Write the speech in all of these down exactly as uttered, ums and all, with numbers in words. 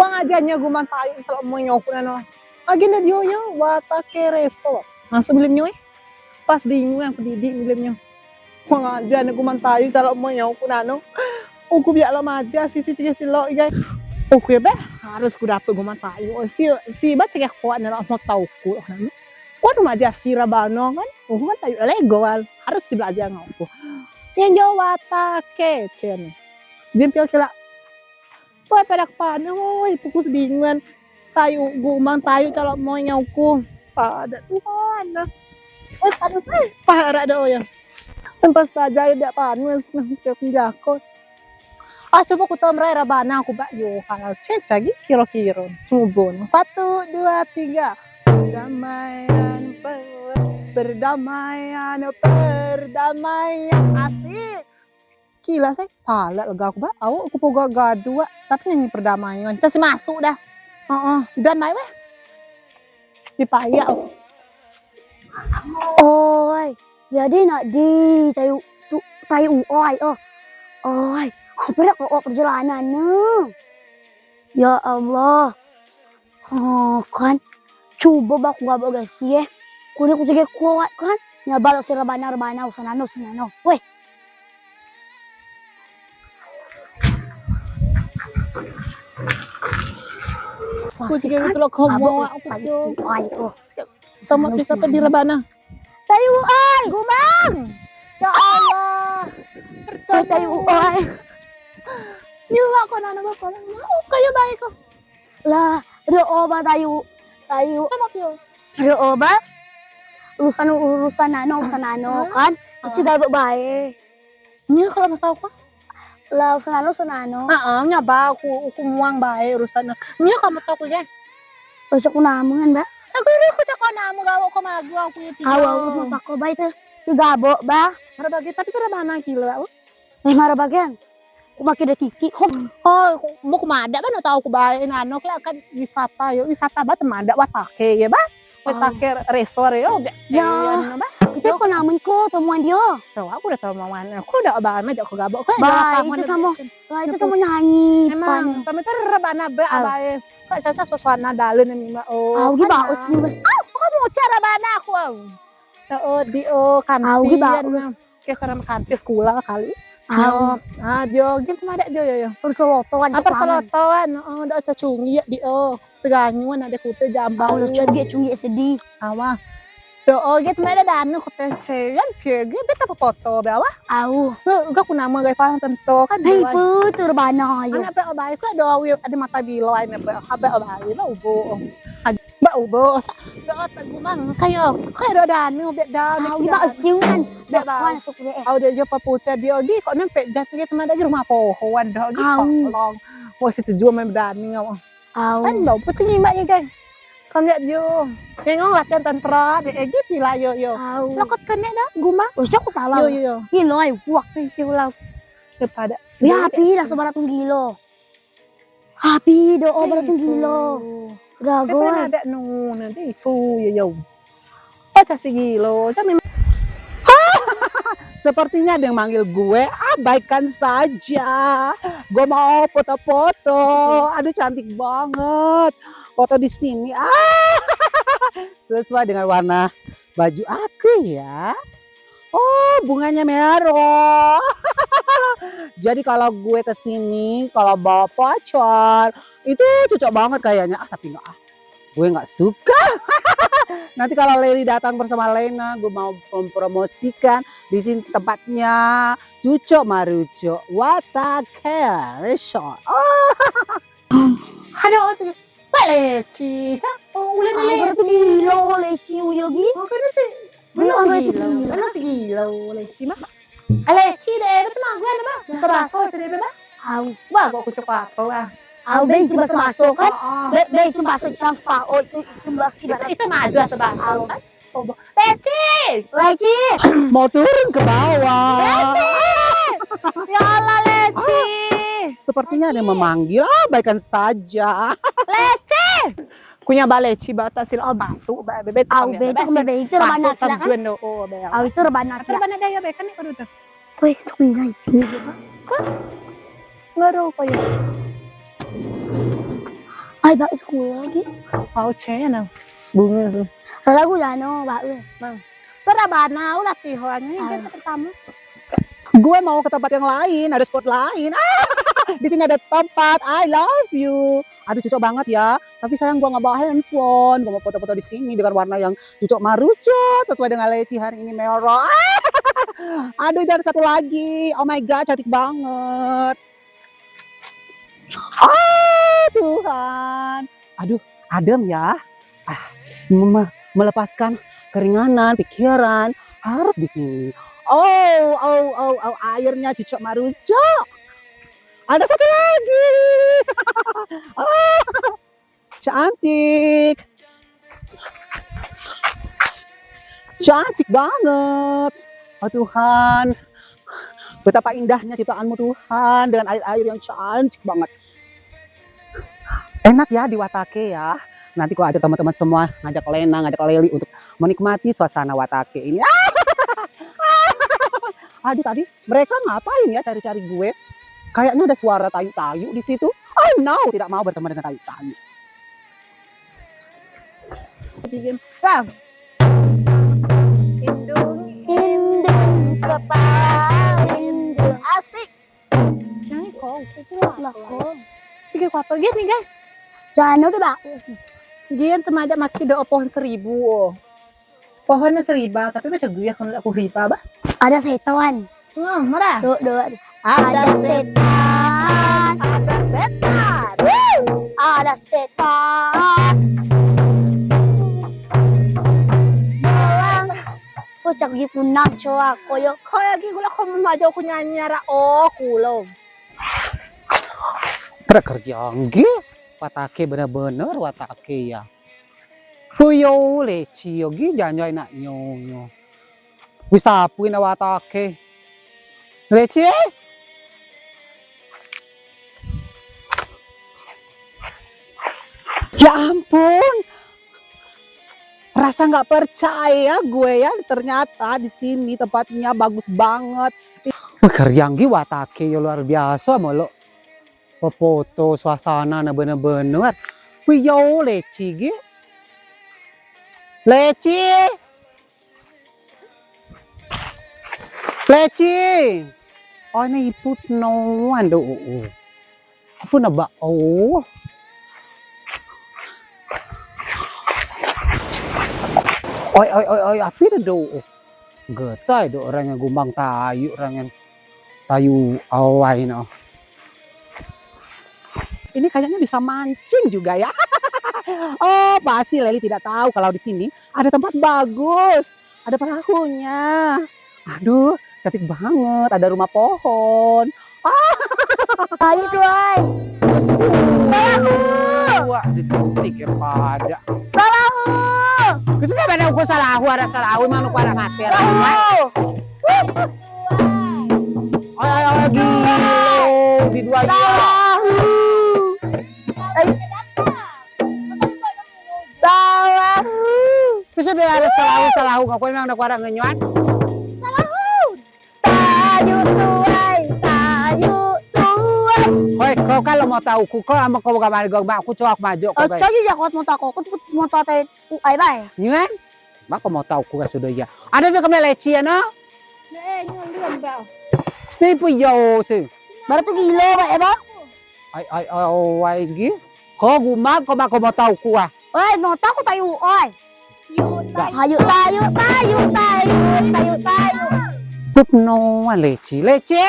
Wang aja nyo guman tayuk salok moi nyo uku nano. Agi ne dio nyo, watake reso. Masuk bilim nyo, eh. Pas dingu yang aku didik bilim nyo. Wang aja ne guman tayuk salok moi nyo uku nano. Uku biak lok maja, si, si, cegeh silok, igai. Uku yo, be, harus ku dapet guman tayuk. Si, si, ba cegeh kuat ne lok mau tau uku lok nano. Waduh, maja si rabana kan. Uku kan tayuk lego kan. Harus si belajar ngen uku. Ngen jo watake, cen. Jempio kila. Woi, padeak panes, woi, pukus dingan. Tayuk guman, tayuk calok moi ngen uku. Padeak Tuhan nah. Woi, panes, eh. Parak dah, oh ya. Tempat saja ya, biak panes nah, biak penjakot. Ah, coba ku temrai rabana uku bak yo, kalau cek lagi kiro-kiro. Coba nah. Satu, dua, tiga. Perdamaian, per-, perdamaian, perdamaian. Asik. Kilas, eh, talak lega uku ba. Awok uku poga gaduak, tapi nyanyi perdamaian. Casi masuk dah. Heeh, dan mai weh. Dipayak uku. Oi, jadi nak di tayu tu, tayu uai, oh. Oi, berat kok perjalanan ne. Ya Allah. Oh, kan. Coba ba ku gabok gasi, eh. Kuni ku cegeh kuat, kan. Nya balok si rebana, rebana, usanano, usanano. Weh. Ku cegeh itu lo komo, aku yo. Sama bisa pe di rebana. Tayu ai, gumang. Ya Allah. Tayu ai. Yu, aku nano ba kono. Mau kayu baik ko. Lah, do'o ba tayu. Tayu. Sama pio. Do'o ba. Urusan, urusan nano, urusan nano kan. Itu dah bae. Nyo kalau mau tau ko. Lah, urusan nano, urusan nano. Heeh, nya ba uku, uku muang bae urusan nano. Nyo kalau mau tau ko ya. Besok ku namen ba. Aku ni ku cako namen gawo ko magu aku ya. Awa, aku mau pako bae tu. Tu gabok ba. Harap bagi, tapi tu rebana kilo ba. Eh, mara bagian. Ku makin de kiki. Hop. Oh, mau ku madak ba, nak tau ku bae nano kela kan wisata yo, wisata ba temadak watake ya ba. Watake resor yo, biak cian ba. Itu ko namen ko temuan dio. Tau aku dah temuan. Aku dah ba majak ko gabok ko. Ba, itu samo. Lah, itu samo nyanyi. Emang, samo tu rebana ba abae. Kak caca suasana dalen ni mak. Oh, au gi baus ni. Au, aku mau cara bana aku au. Oh, di, oh, kantin. Au gi baus. Ke karena kantin sekolah kali. Au. Ah, dio gi temadak dio yo. Perselotoan. Ah, perselotoan. Oh, dak cacungi ya di, oh. Seganyuan ade kute jambau. Au, cungi, cungi sedih. Awa. Do, oh, gi temadak danu kute ceyan pie gi beta foto be awa. Au. Ga ku nama gai palang tento kan. Hei, putur bana yo. Anak pe obai ku do wi ade mata bilo ai ne pe. Abe obai ba ubo. Ba ubo sa. Do ta gumang kayo. Kayo do danu be danu. Au, ba siungan. Be ba. Au de yo paputer dio gi kok nempe jat gi temadak gi rumah pohoan do gi kolong. Wo si tujuan main berani ngau. Au. Kan bau putih nyimak ye, geng. Kau lihat yo. Tengok latihan tentara de egi pila yo yo. Au. Lakot kene dah gumang. Usah ku salah. Yo yo yo. Ilo ai kuak. Ih, ulau. Daripada. Ya api lah sebarat tunggilo. Api do o barat tunggilo. Rago. Ada nu nanti fu yo yo. Oh, casi gilo, casi memang. Sepertinya ada yang manggil gue. Abaikan saja. Gue mau foto-foto. Aduh, cantik banget. Foto di sini. Ah, sesuai dengan warna baju aku ya. Oh, bunganya merah. Jadi kalau gue ke sini, kalau bawa pacar, itu cocok banget kayaknya. Ah, tapi enggak ah. Gue nggak suka. Nanti kalau Leli datang bersama Lena, gue mau mempromosikan di sini tempatnya Cucok Marucok Water Care Resort. Oh. Ada orang tu. Pak Leci, cak. Oh, ulen leci. Gilo leci uyo gi. Oh, kena si. Kena si gilo. Kena si gilo leci mah. Leci de, betul mah gue ada mah. Buka baso tadi be mah. Au. Ba, kok kucuk apa ah? Au, be itu baso-baso kan? Be, be itu baso campak. Oh, itu, itu baso. Itu maju baso-baso kan? Oh, Leci! Leci! Mau turun ke bawah. Leci! Ya Allah, Leci! Sepertinya ada yang memanggil. Ah, abaikan saja. Leci! Kunya ba Leci ba tak silok baso ba bebe. Au, be itu bebe itu rebana kan? Au, itu rebana. Rebana dah ya be kan ni kudu tu. Weh, satu minai. Kok? Ngaro kau ya? Ai, bagus sekula lagi. Au, cek ya, nah. Bunga tuh. Lagu Lano bagus. Nah. Terabana, ulah tihoannya yang pertama. Gue mau ke tempat yang lain, ada spot lain. Ah, di sini ada tempat I love you. Aduh, cocok banget ya. Tapi sayang gua nggak bawa handphone. Gua mau foto-foto di sini dengan warna yang cocok marucot sesuai dengan Leci hari ini, merah. Aduh, dan satu lagi. Oh my God, cantik banget. Ah, Tuhan. Aduh, adem ya. Ah, me- melepaskan keringanan, pikiran harus di sini. Oh, oh, oh, oh, airnya cocok marucot. Ada satu lagi. Ah, cantik. Cantik banget. Oh Tuhan, betapa indahnya ciptaanmu Tuhan, dengan air-air yang cantik banget. Enak ya di Watake ya. Nanti gua ajak teman-teman semua, ngajak Lena, ngajak Leli untuk menikmati suasana Watake ini. Aduh, tadi mereka ngapain ya cari-cari gue? Kayaknya ada suara tayu-tayu di situ. Oh no, tidak mau berteman dengan tayu-tayu. Bam. Indung, indung, kepala indung. Asik. Nang ko, itu lah ko. Sige, ko apa gitu nih, guys? Jangan udah bagus nih. Gian temadak maki doa pohon seribu, oh. Pohon seriba, tapi macam gue kan aku riba, bah. Ada setan. Hmm, marah. Tuh, dua. Ada setan. Ada setan. Ada setan. Doang. Kocak gi punang coa koyo. Kau lagi gula kau mau aja aku nyanyi ara oh kulo. Pada kerja anggi, Watake bener-bener Watake ya. Puyo Leci yo gi janjai nak nyonyo. Wis apuin Watake. Leci. Ya ampun. Rasa nggak percaya gue ya, ternyata di sini tempatnya bagus banget. Wah, keriang gi Watake ya luar biasa melo. Pepoto suasana ne bener-bener. Wih, yo Leci gi. Leci. Leci. Oh, ini iput noan do. Apa nak ba oh. Oi, oi, oi, oi, api do. Getai do orang yang gumbang tayu, orang yang tayu awai no. Ini kayaknya bisa mancing juga ya. Oh, pasti Leli tidak tahu kalau di sini ada tempat bagus. Ada perahunya. Aduh, cantik banget. Ada rumah pohon. Ah. Ayo, Tuai. Salahu. Wah, dipikir pada. Salahu. Kita pada ukur salahu, ada salahu, mana ukur ada mati. Salahu. Ayo, ayo, ayo, gila. Di dua, dua. Salahu. Ayo. Salahu. Kau sudo ade salahu, salahu. Kau memang nak kuarak ngenyuan. Salahu. Tayu tuai, tayu tuai. Hoi, kau kalau mau tahu ku, kau ama kau gambar gak mak ku coa majok kau. Coa juga kau mau tahu, kau mau tahu tai tuai bae. Nyuan? Mak kau mau tahu ku sudo ya. Ada dia kemana Leci ya no? Ni pun jauh sih. Baru tu gila bae, Bang. Ai, ai, ai, ai, gi. Ko guma, ko ba, ko mau tau ku ah. Oi, mau tau ku tayu, oi. Tayu, tayu, tayu, tayu, tayu. Pup no, Leci, Leci.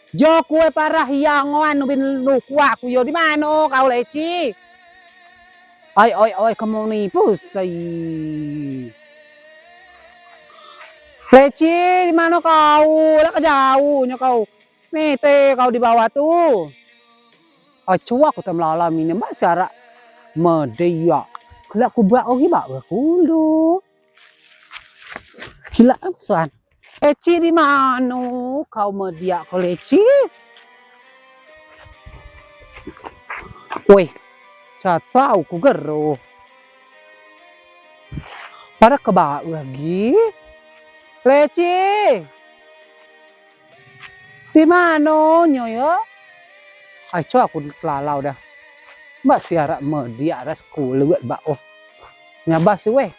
Jo kue parah yang anu bin lu kuak ku yo di mano kau Leci? Oi, oi, oi, kemuni pusai. Leci, di mano kau? Lah kejauh nyo kau. Mete kau di bawah tu. Acua ku tem lalau mine mbak siarak mediak. Kelak ku bak ogi bak kulu. Gila kan suan. Leci di mano kau mediak kau Leci? Weh, coa tau ku gero. Pada kebak lagi. Leci. Di mano nyo yo? Ai, coa ku lalau dah. Ba si arak mediak arak sekulut ba o. Nyabas weh.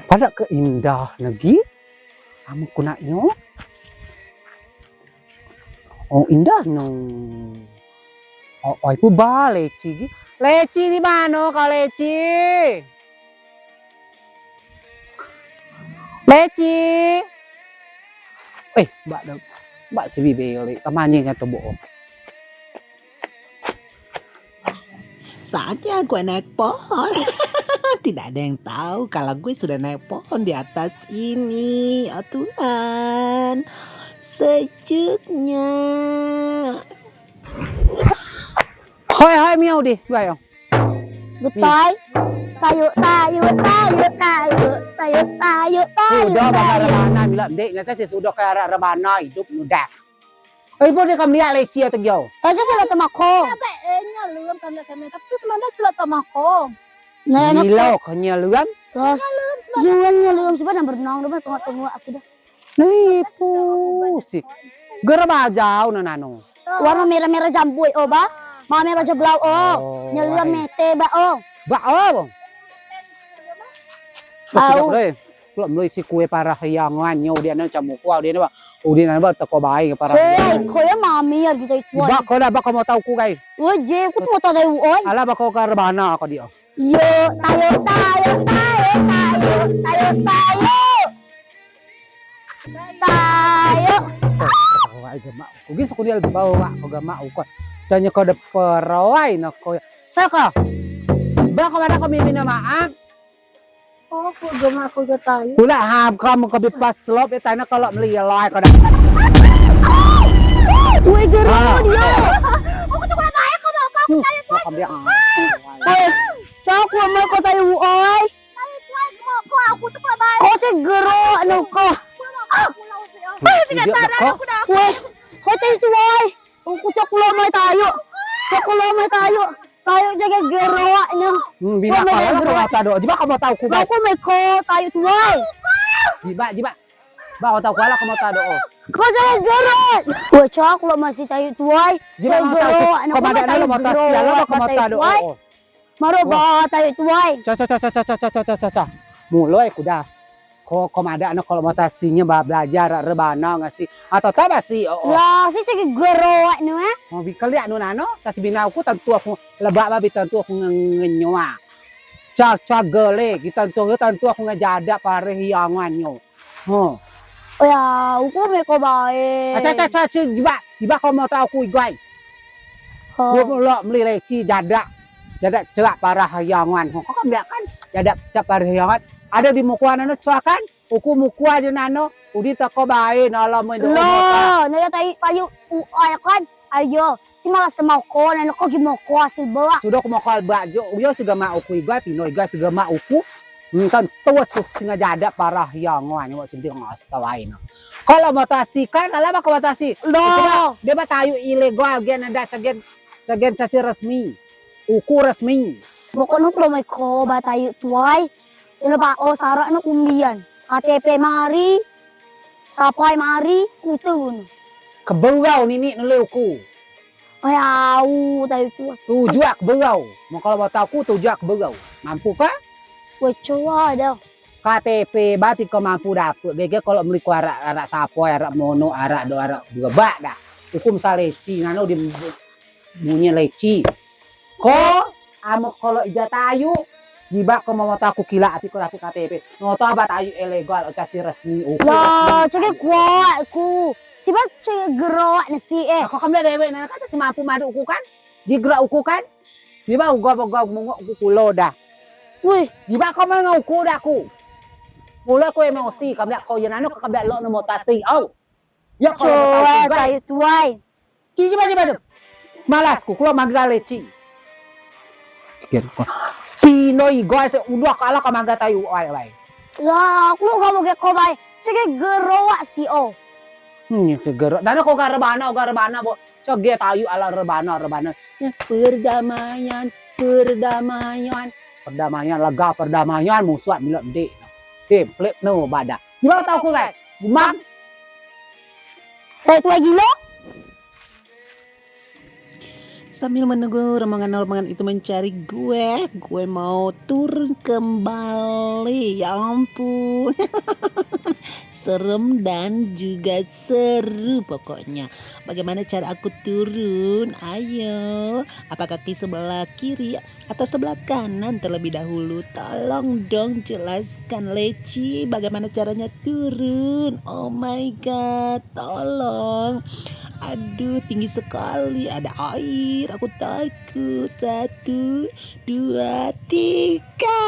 Padeak ke indah negi. Amen ku nak nyo. O, indah no. O, oi, pu ba Leci gi. Leci di mano ko Leci? Leci. Eh, bak da, bak si bibik Leci. Kemanye ngen tebo. Saatnya gue naik pohon. Tidak ada yang tahu kalau gue sudah naik pohon di atas ini. Oh Tuhan, sejuknya. Hoi, hoi, miau deh, gue yang. Betai. Tayuk, tayuk, tayuk, tayuk, tayuk, tayuk, tayuk. Sudo bakal rebana, milo dek, nanti si sudo ke arak rebana, idup mudah. Eh, ibu dek kemliak Leci atau giau? Aja sila temako. Apa, eh, nyelum kami, kami, tapi tu semana sila temako. Nah, nah. Milo ke nyelum? Terus, nyelum, nyelum, sebab nak berenang, dah tengok-tengok sudah. Ni, pusi. Gero bajau no nano. Warna merah-merah jambui, o, ba. Merah-merah jeblau, o. Oh, nyelum mete, ba, o. Ba, o. Au. Kulo melei si kue parah hiangan nyo, udi ane camu kua, udi ane ba, udi ane ba teko bae parah hiangan. Hei, ko yo mami ya gitu itu. Ba ko dah, ba ko mau tau ku kai. Woi, je, ku mau tau dai, oi. Alah, ba ko ke rebana ko dio. Yo, tayo, tayo, tayo, tayo, tayo, tayo. Tayo. Peroi gemak. Ku gis ku dia bawa ko gemak uko. Janyo ko de peroi no ko. Soko. Ba ko madeak ko mimi no maaf. Oh, ku gemak ku ge tayo. Pula ha kamu ko bi pas selop e tana kalau melei lai ko dah. Woi, gero dia. Aku tu kalau baik ko mau kau tayo. Kau ambil. Woi, cak ku mau ko tayo, oi. Ko cak gero anu ko. Weh, ko tei tuai. Uku cak kulo mai tayo. Cak kulo mai tayo. Tayo cak gero anu. Hmm, bina kala ko mata do. Jibeak ko mau tau ku, guys. Aku mai ko tayo tuai. Jibeak, jibeak. Ba ko tau kala ko mau tau do. Ko cak gero. Weh, cak kulo masih tayo tuai. Jibeak ko mau tau ku. Ko madeak ne lo mau tau sial, ba ko mau tau do. Maro ba tayo tuai. Ca, ca, ca. Muloi ku dah. Ko, ko madeak ne kalau mau tasi nyo ba belajar rebana ngasi. Atau tau ba si, o, o. Lah, si cak gero ne, eh. Mau bi keliak nu nano, tas bina uku tentu aku lebak ba bi tentu aku nge-, ngenyoa. Ca, ca gele, kita tentu, tentu aku ngejadak pareh hiangan nyo. Ho. Oh ya, uku meko bae. Aca, aca, aca, aca, jibeak, jibeak ko mau tau aku igai. Ho. Ku lok melei Leci jadak. Jadak cerak parah hiangan. Ho, ko kan biak kan? Jadak cerak parah hiangan. Ade di mukua nano cerak kan? Uku mukua je nano. Udi teko bae nalo men do. Lo, nalo tai payu uai kan? Ayo, si malas temau ko, nano ko gi moko hasil bak. Sudo ku moko bak jo, uyo si gemak uku igai, pino igai si gemak uku. Enten tuas ku singa jadak parah hiangan, wak sidi ngasawai no. Kalau mau tasi kan, alah ba ko mau tasi. Lo. Dia ba tayo ilegal gen ada segen, segen tasi resmi. Uku resmi. Pokok nu kalau mai ko ba tayo tuai. Ino ba o sarak nu kumbian. K T P mari. Sapai mari, kute gunu. Keberau nini nele uku. Ai, au, tayo tuai. Tujuak keberau. Mau kalau mau tau ku tujuak keberau. Mampu ka? Weh, coa dah. K T P bati ko mampu dapet. Gege kalau meli ku arak, arak sapai, arak mono, arak do, arak berebak dah. Uku misal Leci, nano di bunyi Leci. Ko, amen kalau ija tayo, jibeak ko mau tau ku kilak ati ko dapet K T P. Mau tau ba tayo ilegal, o tasi resmi, uku resmi. Lah, cak kuat ku. Sibeak cak gero ne si, eh. Ko kemliak dewek, nano kata si mampu maduk uku kan? Di gerak uku kan? Jibeak uga, uga mungok uku kulo dah. Wih. Jibeak ko mau ngen uku dah ku. Mulai ku emosi, kemliak ko yo nano ko kemliak lok ne mau tasi, au. Ya, kalau mau tau tuai. Coa tayo tuai. Ci, jibeak, jibeak, jibeak. Malas ku, kulo magang Leci. Pino igai se udah kalah ko magang tayo, ai, ai. Lah, kulo kamu ge ko bae. Sege gero wak si o. Hmm, sege gero. Dana ko ga rebana, ga rebana, bo. Sege tayo ala rebana, rebana. Perdamaian, perdamaian. Perdamaian, lega perdamaian, musuak milo dek. Template no badak. Jibeak tau ku, guys. Gumak. Tayo tuai gilo. Sambil menunggu rombongan-rombongan itu mencari gue, gue mau turun kembali. Ya ampun. Serem dan juga seru pokoknya. Bagaimana cara aku turun? Ayo, apa kaki sebelah kiri atau sebelah kanan terlebih dahulu? Tolong dong jelaskan, Leci, bagaimana caranya turun? Oh my God, tolong. Aduh, tinggi sekali. Ada air, aku takut. Satu, dua, tiga.